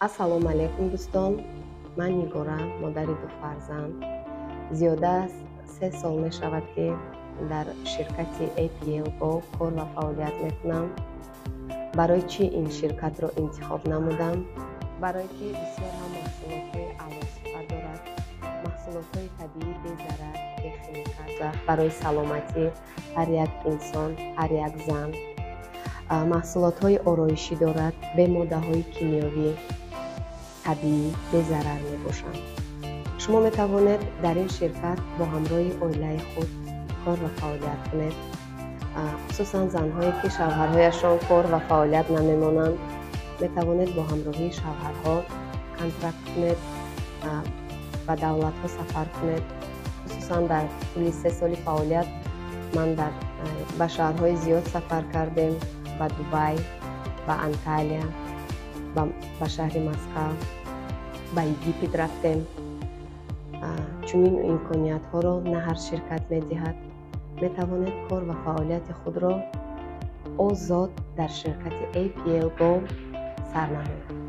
Ассалому алайкум, дӯстон. Ман Нигора, модари ду фарзанд. Зиёда аз 3 сол мешавад, ки дар ширкати APL Go кор ва фаъолият мекунам. Барои чӣ ин ширкатро интихоб намудам? Барое ки бисёр ҳам маҳсулотҳои аълосифат дорад, маҳсулотҳои табиӣ, безарар, бехимикат, барои саломатӣ ҳар як инсон, ҳар як зан. Маҳсулотҳои ороишӣ дорад, бе моддаҳои кимиёвӣ, табиӣ, безарар мебошанд. Шумо метавонед дар ин ширкат бо ҳамроҳи оилаи худ кор ва фаъолият кунед. Хусусан занҳое, ки шавҳарҳояшон кор ва фаъолият намемонанд, метавонед бо ҳамроҳии шавҳарҳо контракт кунед, ба давлатҳо сафар кунед. Хусусан дар тӯли 3 соли фаъолият ман ба шаҳрҳои зиёд сафар кардем: ба Дубай, ба Анталия, ба шаҳри Москав, ба Египет рафтем. Чунин имкониятҳоро на ҳар ширкат медиҳад. Метавонед кор ва фаъолияти худро озод дар ширкати APL Go сар намоед.